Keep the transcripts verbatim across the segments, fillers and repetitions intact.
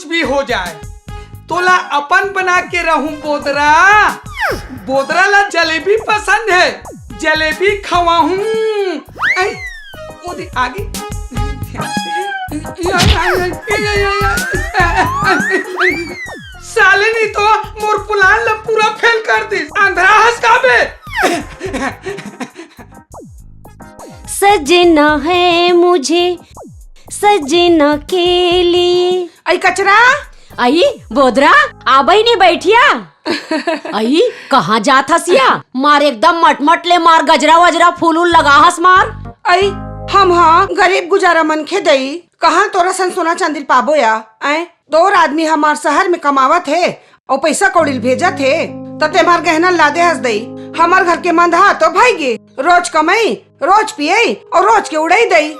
कुछ भी हो जाए, तोला अपन बना के रहूं बोदरा। बोदरा ला जलेबी पसंद हे, जलेबी खवाहूं। ऐ, ओदे आगे। साले नी तो मोर plan ला पूरा fail कर दिस। अंधरा हस का बे? सजना है मुझे सजना के लिए। अई कचरा। अई बोदरा, आ बहिनी बइठिया। अई कहाँ जात हस या? मार एकदम मटमट ले मार, गजरा वजरा फूल उल लगा हस मार। अई हम हा गरीब गुजारा मनखे दई, कहाँ तोर असन सोना चांदी ल पाबो या? ऐं तोर आदमी हमार शहर में कमावत हे अउ पइसा कौड़ी ल भेजत हे, त ते मार गहना ल लादे हस दई। हमर घर के मंदहा तो भई गे, रोज कमई, रोज पियई अउ रोज के उड़ई दई।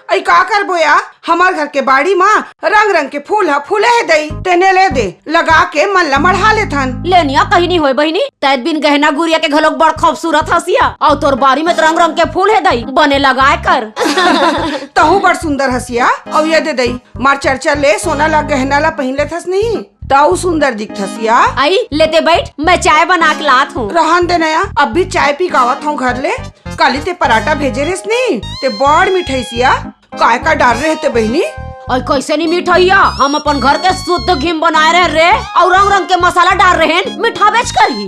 अई का करबो या, हमर घर के बाड़ी म रंग रंग के फूल ह फूले हे दई, तेने ले दे, लगा के मन ल मढ़ा लेथन। लेनिया कहीं नी होय बहिनी, तैं बिन गहना गुरिया के घलोक बड़ खूबसूरत हस या, अउ तोर बारी में तो रंग रंग के फूल हे दई, बने लगाए कर। तहूँ बड़ सुंदर हस या, अउ ये दे दई, मार चरचा ले सोना ला गहना ला पहिन लेथस नहीं, त अउ सुंदर दिखथस या। अई लेते बइठ, मैं चाय बना के लात हूँ। रहन दे नया, अब भी चाय पी के आवत हूँ घर ले। काली ते पराठा भेजे रेस नहीं, ते बड़ मिठाई सिया। काय का डार रहे ते बहिनी? अई कइसे नी मिठाइया, हम अपन घर के शुद्ध घी म बनाए रहे रे, अउ रंग रंग के मसाला डार रहे, मिठाबेच करही।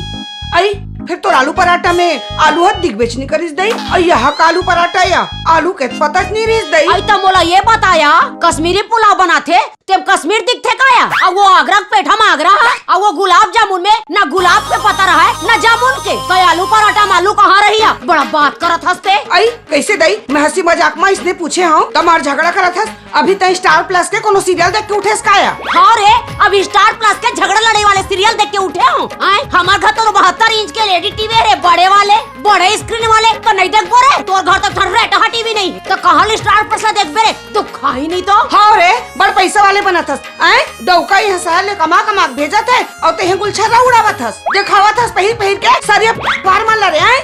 अई फिर तोर आलू पराठा में आलू हत दिखबेच नी करिस दई, अउ यहा का आलू पराठा या आलू के पता च नी रिस दई। अई त मोला ये बताया, कश्मीरी पुलाव बनाथे, तेम कश्मीर दिखथे का या? अउ वो आगरा के पेठा म आगरा हे, अउ वो गुलाब जामुन में ना गुलाब के पता रहे, ना जामुन के। त आलू पराठा म आलू कहाँ रही या? बड़ा बात करत हस ते। अई, कइसे दई? मैं हंसी मजाक म इसने पूछे हूँ, त मार झगड़ा करत हस। अभी तैं Star Plus के कोनो serial देख के उठेस का या? हाँ रे, अभी Star Plus के झगड़ा लड़ई वाले serial देख के उठे हूँ। आय, हमर घर तो बहत्तर inch के L E D T V हे रे, बड़े वाले, बड़े screen वाले, त नहीं देखबो रे। तोर घर तो ठन रेटहा T V नहीं, त कहाँ ले Star Plus ला देखबे रे? दुख खाही नहीं तो। हाँ रे, बड़ पइसा वाले बनत हस। आय, डौका इहाँ शहर ले कमा कमा के भेजत हे, अउ तेहे गुलछर्रा उड़ावत हस, देखावत हस पहिर पहिर के सरिया पार मन ला रे। आय,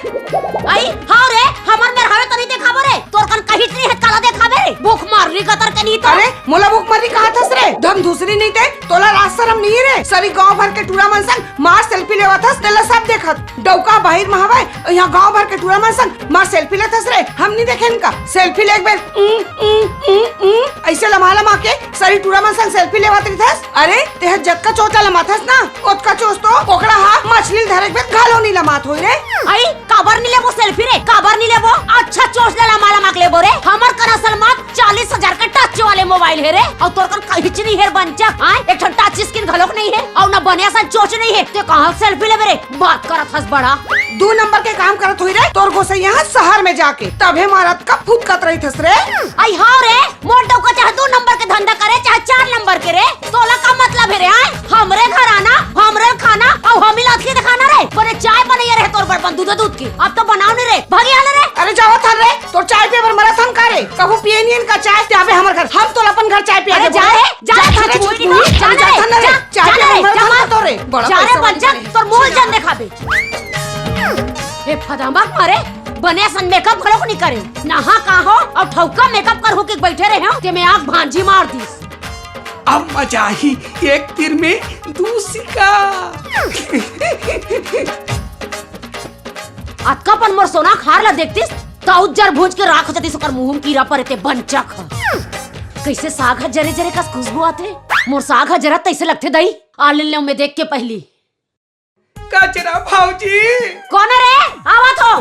अई हाँ रे, हमर मेर हवे त नहीं देखाबो रे, तोर कन कहीं नहीं हे, काला देखाबे रे, भूख मर रही गतर के नहीं तो। अरे, मोला भूख मर रही कहत हस रे, धन धुसरी नहीं ते, तोला लाज शरम नहीं रे, सरी गांव भर के टूरा मन संग मार selfie लेवत हस, तेला सब देखत। डौका बाहिर म हवय, इहाँ गांव भर के टूरा मन संग मार selfie लेथस रे, हम नी देखेन का? Selfie लेके बेर, उम, उम, उम, उम, अइसे लमा लमा के सरी टूरा मन संग selfie लेवत रहिथस। अरे, तेह जतका चोच ला लमाथस ना, ओतका चोच तो कोकड़ा हा मछली ल धरे के बेर घलो नी लमात होई रे। अई, काबर नी लेबो selfie रे? काबर नी लेबो? अच्छा चोच ला लमा लमा के लेबो रे। हमर करा सलमात चालीस हजार के touch वाले mobile हे रे, अउ तोर कन कहीच नहीं हे रे बंचक। आय, एक ठन touch screen घलोक नहीं हे, अउ ना बने असन चोच नहीं हे, ते कहाँ selfie लेबे रे? बात करत हस बड़ा। दू नंबर के काम करत होही रे, तोर गोसैया ह शहर में जाके, तभे मारत का फुदकत रहिथस रे। अई हाँ रे, मोर डौका चाहे दू नंबर के धंधा करे, चाहे चार नंबर के रे, तोला का मतलब हे रे? आय, हमरे घर आना, हमरे खाना, अउ हमी ला अतकी देखाना रे। बने चाय बनइया रहे तोर बर बन दूध दूध की, अब तो बनाव नहीं रे, भागी आना रे। अरे जावत हन रे, तोर चाय पिए बर मरत हन का रे? कभू पिए नहीं हन का चाय? ते आबे हमर घर, हम तोला अपन घर चाय पिया अरे देबो जा रे। रे, जा जा रे, रे, छोड़ छोड़ दे, दे, जा जा रे, रे, जा जा रे, रे, जा जा जा रे, रे, जा जा मत। तो रे। बड़ा जा रे, पैसा वाला बन जा, है। तोर मोल जान देखा बे। ए फदामक मारे, बने असन makeup घलोक नहीं करे। नहा का हो, अउ ठौका makeup करहूं कि बैठे रहे हो, ते में आग भांजी मार दिस। अब मजा ही एक तीर में दू सिक्का। अतका पन मोर सोना खार ला देखतिस, त उज्जर भूंज के राख हो जातिस, ओकर मुंह म कीरा परे ते बंचक ह। कइसे साग ह जरे जरे कस खुशबू आथे। मोर साग ह जरत तइसे लगथे दई। आ ले, ले, मैं देख के पहिली। कचरा भौजी। कोन रे? आवत हो।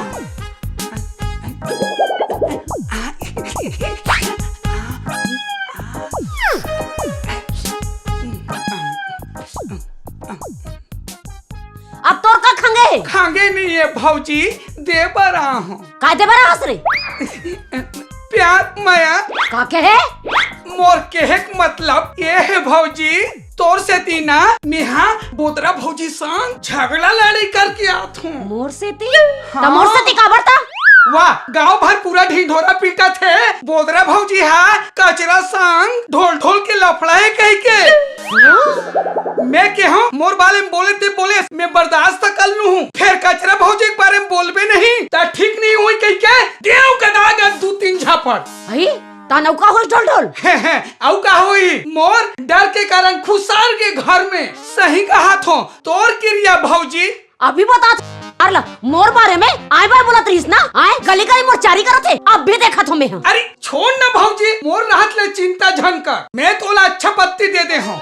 अब तोर का खंगे? खंगे नहीं है भौजी, दे बर आहूं। का दे बर आहस रे? प्यार मया। का कहे? मोर कहे के मतलब ये है भौजी, तोर सेती ना मेहा बोदरा भौजी संग झगड़ा लड़ई करके आत हूँ। मोर सेती? हाँ। त मोर सेती काबर त? वाह, गांव भर पूरा ढिंढोरा पीटत हे, बोदरा भौजी हा कचरा संग ढोल ढोल के लफड़ा हे कहिके। हाँ? मैं केहूं मोर बारे में बोले ते बोले, मैं बर्दाश्त कर लूं हूं, फेर कचरा भौजी के बारे में बोलबे नहीं त ठीक नहीं होई कहिके देव के दाग दू तीन झापड़। अई, तहन अउ का होइस ढोल ढोल? अउ का होई, मोर डर के कारण खुसार के घर में। सही कहा थो, तोर किरिया भौजी। अभी बता, मोर बारे में आय बाय बोलत रहिस ना, आय गली गली मोर चारी करत हे, अब भी देखत हो मैं। अरे छोड़ ना भौजी, मोर रहत ले चिंता झन कर, मैं तोला अच्छा पत्ती दे दे हूँ।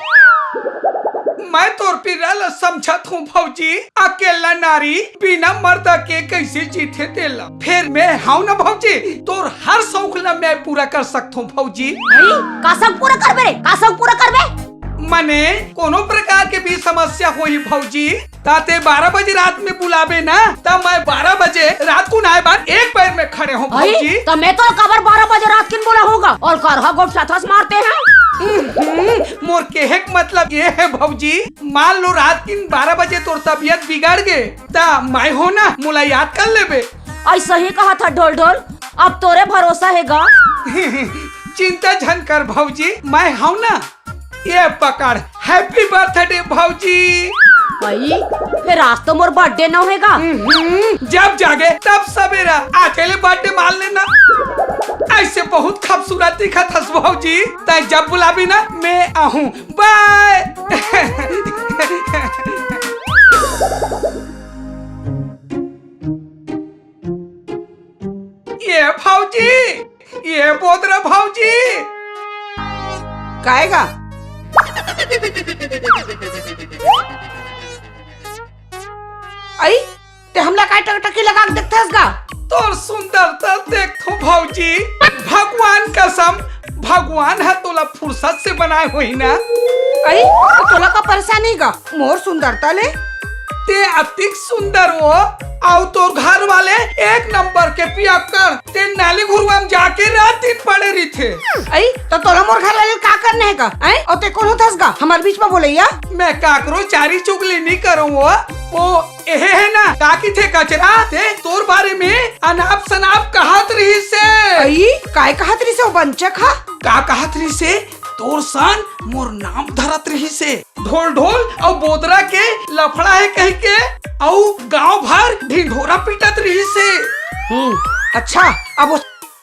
मैं तोर पीरा ल समझत हूँ भौजी, अकेला नारी बिना मर्द के कैसे जीथे तेला। फिर मैं हूँ ना भौजी, तोर हर शौक ल मैं पूरा कर सकत हूँ भौजी। भाई, का शौक पूरा करबे रे? का शौक पूरा करबे? मने कोनो प्रकार के भी समस्या होही भौजी, त ते बारह बजे रात में बुलाबे ना, त मैं बारह बजे रात कुन आय बर एक पैर में खड़े हूँ भौजी। त मैं तो काबर बारह बजे रात किन बोला होगा और करहा गोठ साथस मारते हैं। हम्म, मोर केहे के मतलब ये है भौजी, मान लो रात किन बारह बजे तोर तबियत बिगड़ गे, त मैं हो ना, मोला याद कर लेबे। ऐसा ही कहा था ढोल ढोल, अब तोरे भरोसा है गा। चिंता झन कर भौजी, मैं हूँ ना। ये पकड़, Happy Birthday भौजी। भाई, फिर आज तो मोर birthday न होएगा। हम्म, जब जागे तब सवेरा, अकेले birthday मान लेना। ऐसे बहुत खूबसूरत दिखत हस भौजी, तै जब बुलाबी ना मैं आहूँ। Bye। ये भौजी, ये बोदरा भौजी। काय गा? अई, ते हमला काय टकटकी लगा के देखथस गा? तोर सुंदरता देखथों भौजी, भगवान कसम, भगवान ह तोला फुर्सत से बनाए होही ना। अई, त तोला का परेशानी गा मोर सुंदरता ले? ते अतिक सुंदर हो, अउ तोर घर वाले एक नंबर के पियक्कड़। ते नाली घुरुआ में जाके रात दिन पड़े रहिथे। अई, त तोला मोर घर वाले का करना हे गा? अई, अउ ते कोन होथस गा हमर बीच में बोलइया? मैं काकरो चारी चुगली नी करूँ वो। वो एहे हे ना, का किथे कचरा, ते तोर बारे में अनाप शनाप कहत रहिसे। अई, काय कहत रहिसे वो बंचक हा? का कहत रहिसे? तोर सन मोर नाम धरत रहिसे। ढोल ढोल अउ बोदरा के लफड़ा हे कहिके, अउ गांव भर ढिंढोरा पीटत रहिसे। हम्म, अच्छा, अब वो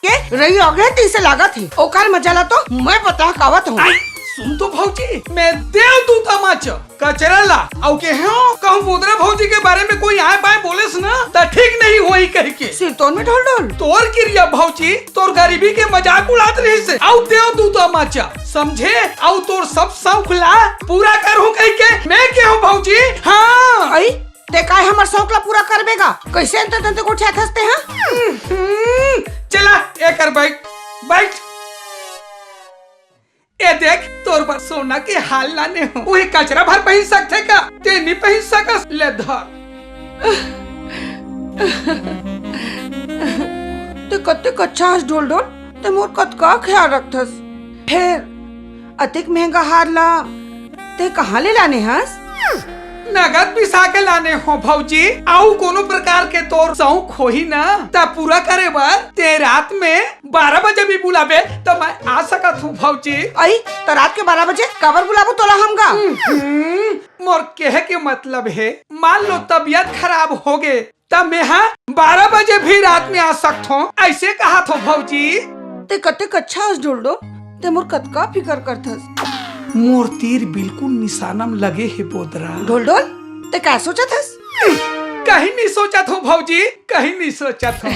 के रही आगे तीसे लागत हे, ओकर मजा ला तो मैं पता कावत हूँ। आई, सुन तो भौजी, मैं देवदूत आमाच कचरा ला, अउ केहेंव कहूँ बोदरा भौजी के बारे में कोई आय बाय बोलेस ना, त ठीक नहीं होही कहिके। सिरतोन में ढोल ढोल। तोर किरिया भौजी, तोर गरीबी के मजाक उड़ात रहिसे, अउ देवदूत आमाच समझे, अउ तोर सब शौक ला पूरा करहूँ कहिके मैं केहेंव भौजी। हाँ। अई, ते काय हमर शौक ला पूरा करबे गा? कैसे अंते तंते गोठियाथस ते, हाँ? हम्म, चला, एकर बैठ, बैठ। ए देख, तोर बर सोना के हार लाने हूँ। उही कचरा भर पहिन सकथे का? ते नी पहिन सकस, ले धर। ते कतेक अच्छा हस ढोल ढोल, ते मोर कतका ख्याल रखथस। फेर अतेक महंगा हार ला ते कहाँ ले लाने हस? नगद बिसा के लाने हूँ भौजी, अउ कोनो प्रकार के तोर शौक होही ना, त पूरा करे बर ते रात में बारह बजे भी बुलाबे त मैं आ सकत हूँ भौजी। अई, त रात के बारह बजे काबर बुलाबो तोला हम गा? हम्म, मोर केहे के मतलब हे, मान लो तबियत खराब होगे, त मेहा बारह बजे भी रात में आ सकथों, ऐसे कहा थो भौजी। ते कतेक अच्छा हस ढोलडोल, ते मोर कतका फिकर करथस। मोर तीर बिल्कुल निशाना म लगे हे बोदरा। ढोलडोल, ते का सोचत हस? कहीं नहीं सोचत हो भौजी, कहीं नहीं सोचत हो।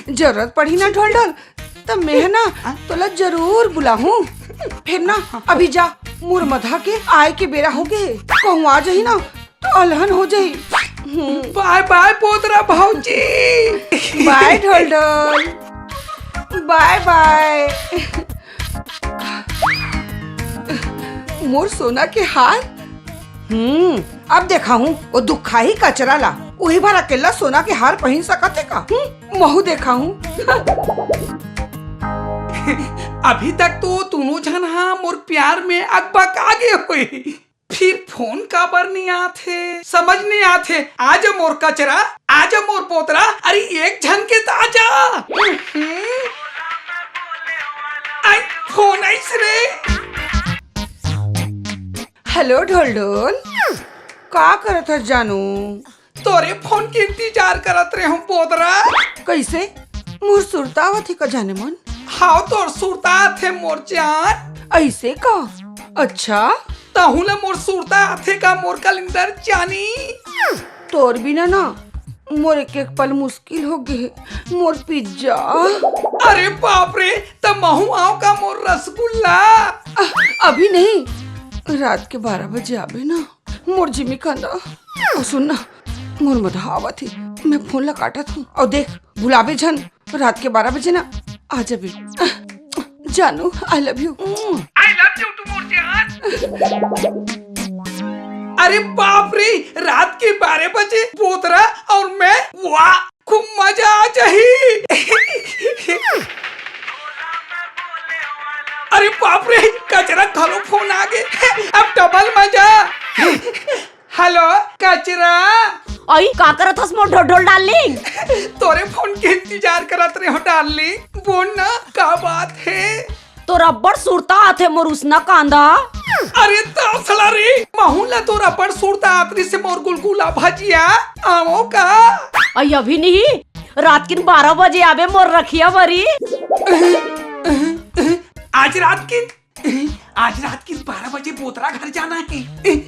जरूरत पड़ही ना ढोलडोल, त मैं ना तोला जरूर बुलाहूँ। फिर ना अभी जा, मोर मधा के आय के बेरा हो गे, कहूँ आ जाही ना तो अलहन हो जाही। हम्म। बाय बाय बोदरा भौजी। बाय ढोलडोल, बाय बाय। मोर सोना के हार। हम्म, अब देखाहूँ ओ दुखाही कचरा ला, उही भर अकेला सोना के हार पहिन सकत हे का? हम्म, महू देखाहूँ। अभी तक तो दोनों झन हा मोर प्यार में अकबका गे होही, फिर फोन काबर नहीं आथे, समझ नहीं आथे। आजा मोर कचरा, आजा मोर बोदरा, अरे एक झन के त आजा। हम्म। आई, फोन आइस रे। हेलो ढोलडोल, का करत हस जानू? तोरे फोन के इंतजार करत रहे हूँ बोदरा। कैसे? मोर सुरता आवत हे का जाने मन? हाव, तोर सुरता आथे मोर जान। अइसे का? अच्छा। तहूँ ला मोर सुरता आथे का मोर कलिंदर चानी? तोर बिना ना मोर एक एक पल मुश्किल हो गे हे, मोर पिज्जा। अरे बाप रे, त महूँ आंव का मोर रसगुल्ला? अ-, अभी नहीं, रात के बारह बजे आबे ना मोर जिमी कांदा। अउ सुन ना, मोर मधा आवत हे, मैं फोन ला काटत हूँ। अउ देख, भुलाबे झन, रात के बारह बजे ना आ जाबे। जानू, I love you। I love you too मोर जान। अरे बाप रे, रात के बारह बजे बोतरा अउ मैं, वाह, खूब मजा आ जाही। अरे बाप रे, कचरा घलो फोन आ गे, अब डबल मजा। हेलो कचरा। अई, का करत हस मोर ढोढोल डार्लिंग? तोरे फोन के इंतजार करत रहे हो डार्लिंग। बोल ना, का बात हे? तोर अब्बड़ सुरता आथे मोर उसना कांदा। अरे तासला रे, महूँ ला तोर अब्बड़ सुरता आत रिहिसे मोर गुलगुला भजिया। आवो का? अई अभी नहीं, रात किन बारह बजे आबे मोर रखिया बरी। आज रात किन आज रात के बारह बजे बोतरा घर जाना हे।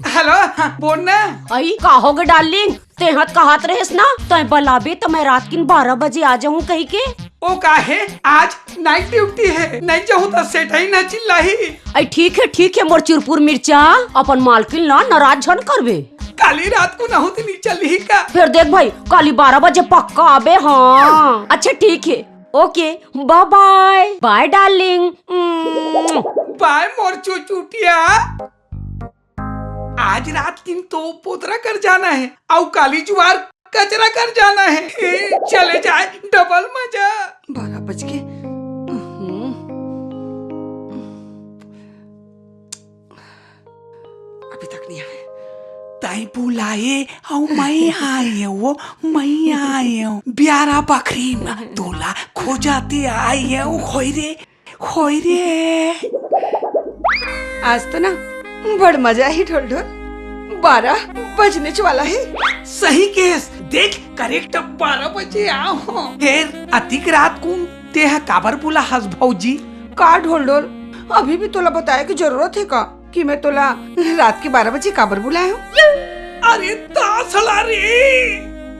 हेलो, हाँ, बोल ना। अई, का होगे डार्लिंग? तेंह त कहत रहेस ना, तैं बलाबे त मैं रात किन बारह बजे आ जाहूँ कहिके। ओ का हे, आज नाइट ड्यूटी हे, नहीं जाहूँ त सेठई ना चिल्लाही। अई ठीक हे, ठीक हे मोर चुरपुर मिर्चा, अपन मालकिन ला नाराज झन करबे। काली रात कुन आहूँ त नहीं चलही का? फेर देख भई, काली बारह बजे पक्का आबे, हाँ। अच्छा ठीक हे, ओके, बाय बाय, बाय डार्लिंग। बाय मोर चुचुटिया। आज रात किन तो बोतरा घर जाना हे, अउ काली जुवार कचरा घर जाना हे। चले जाए, डबल मजा। बारह बज गे। हम्म। अभी तक नहीं आए। तैं बुलाए अउ मैं आए हो, मैं आए हो। ब्यारा बखरी म तोला खोजते आए हो, होय रे, होय रे। आज तो ना बड़ मजा ही ढोल ढोल। बारह बजनेच वाला हे। सही केहेस, देख करेक्ट बारह बजे आए हो। फेर अतिक रात कुन तेंह काबर बुलाहस भौजी? का ढोल ढोल, अभी भी तोला बताए के जरूरत हे का कि मैं तोला रात के बारह बजे काबर बुलाए हूँ? अरे तासला रे,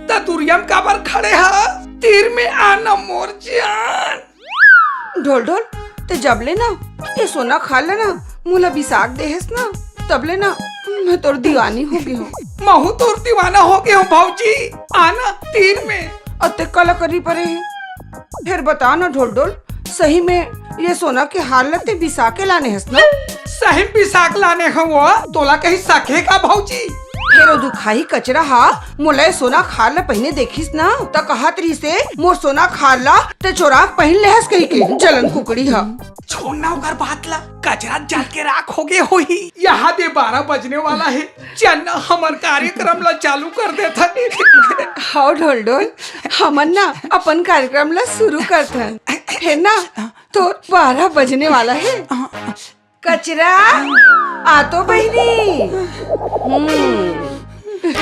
त दुरिया म काबर खड़े हस? तीर में आना मोर जान। ढोल ढोल, ते जब ले ना ये सोना खार ला ना मोला बिसाख देहेस ना, तब ले ना मैं तोर दीवानी हो गे हूँ। महूँ तोर दीवाना हो गे हूँ भौजी, आना तीर में। अतेक काला करी परे हे? फेर बता ना ढोल ढोल, सही में ये सोना के हार ला ते बिसा के लाने हस ना? सही में बिसा के लाने हंव वो, तोला कहीं सके का भौजी? फेर ओ दुखाही कचरा हा मोला ये सोना के हार ला पहिने देखिस ना, त कहत रहिसे, "मोर सोना के हार ला ते चोरा के पहिन लेहस," कहिके, जलन कुकड़ी हा। छोड़ ना ओकर बात ला, कचरा जल के राख हो गे होही। यहाँ दे बारह बजने वाला हे, चल ना हमर कार्यक्रम ला चालू कर देथन। हव ढोल ढोल, हमन ना अपन कार्यक्रम ला शुरू करथन, फेर ना तोर बारह बजने वाला हे। कचरा, आ तो बहिनी। हम्म,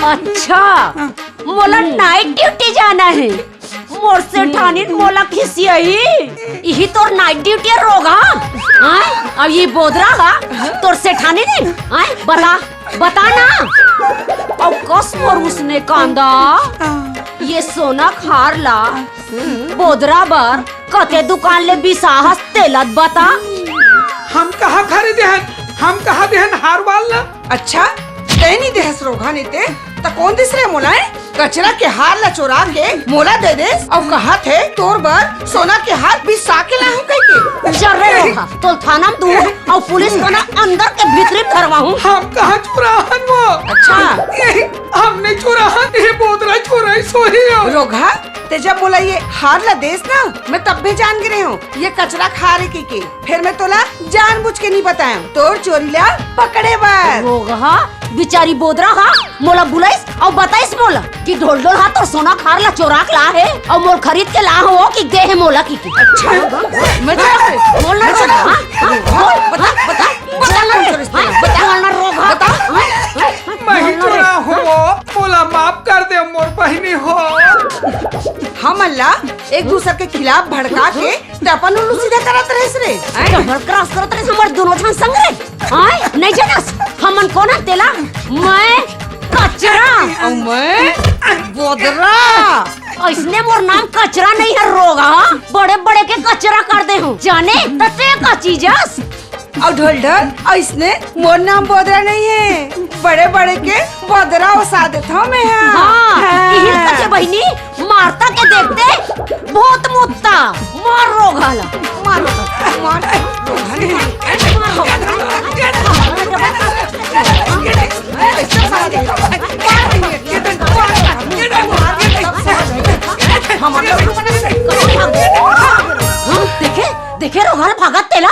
अच्छा, मोला नाइट ड्यूटी जाना हे। मोर सेठानी मोला खिसियाही। इही तोर नाइट ड्यूटी हे रोगहा। हाँ? अब ये बोदरा हा, तोर सेठानी नहीं। हाँ? बता, बता ना। अउ कस मोर उसने कांदा। ये सोना के हार ला बोदरा बर कते दुकान ले बिसाहस तेला त बता। हम कहाँ खरीदे हन, हम कहाँ देहन हार वार ला? अच्छा, तैं नी देहस रोगहा, नहीं ते त कोन दिस रे मोला, ए? कचरा के हार ला चोरा के मोला दे देस अउ कहत हे तोर बर सोना के हार बिसा के लाहूं कहिके। चल रे रोगहा, तोल थाना म दूहूं अउ पुलिस थाना अंदर के भीतरी म धरवाहूं। हम कहाँ चोराहन वो? अच्छा। ये हमने चोराहन, ये बोदरा चोराइस होही हो। रोगहा, ते जब मोला ये हार ला देस ना, मैं तब्बे जान गे रेहेंव, ये कचरा के हार हे कहिके। फेर मैं तोला जानबूझ के नी बताएंव, तोर चोरी ला पकड़े बर। रोगहा, बिचारी बोदरा हा, मोला बुलाइस अउ बताइस मोला कि ढोलढोल हा तोर सोना के हार ला चोरा के लाहे अउ मोला खरीद के लाहो कि दे हे मोला कहिके। अच्छा, मैं चोराहूं? बोल ना, मैं चोराहूं? हाँ? हाँ? बोल, बता, बता, बता ना रे। हाँ, बता ना रोगहा। बता। हाँ? मैं ही चोराहूं, मोला माफ कर दे मोर बहिनी हो। हमन ला एक दूसर के खिलाफ भड़का के ते अपन उल्लू सीधा करत रहिस रे। डबल क्रॉस करत रहिस हमर दोनों झन संग रे। आय, नहीं जानस, हमन कोन हन तेला? मैं कचरा। अउ मैं बोदरा। अइसने मोर नाम कचरा नहीं हे रोगहा, बड़े बड़े के कचरा कर दे हूँ। जाने त ते का चीज अस? अउ ढोल ढोल, अइसने मोर नाम बोदरा नहीं हे, बड़े बड़े के बोदरा ओसा देथव मैं हा। हाँ, हाँ। इही कचे बहिनी, मारता के देखते बहुत मुत्ता। मार रोगहा ला, मार, मार। देखे, देखे रोगहा ला भागत तेला।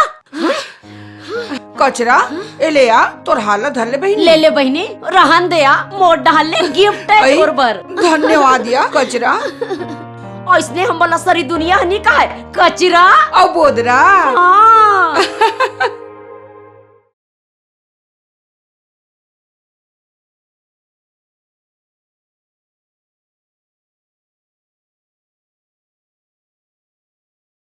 कचरा, ए ले आ, तोर हार ला धर ले बहिनी। ले ले बहिनी, रहन दे आ, मोर डहर ले गिफ्ट हे अई, तोर बर। धन्यवाद या कचरा। अइसने हमन ला सरी दुनिया ह नी कहे, कचरा। अउ बोदरा। हाँ।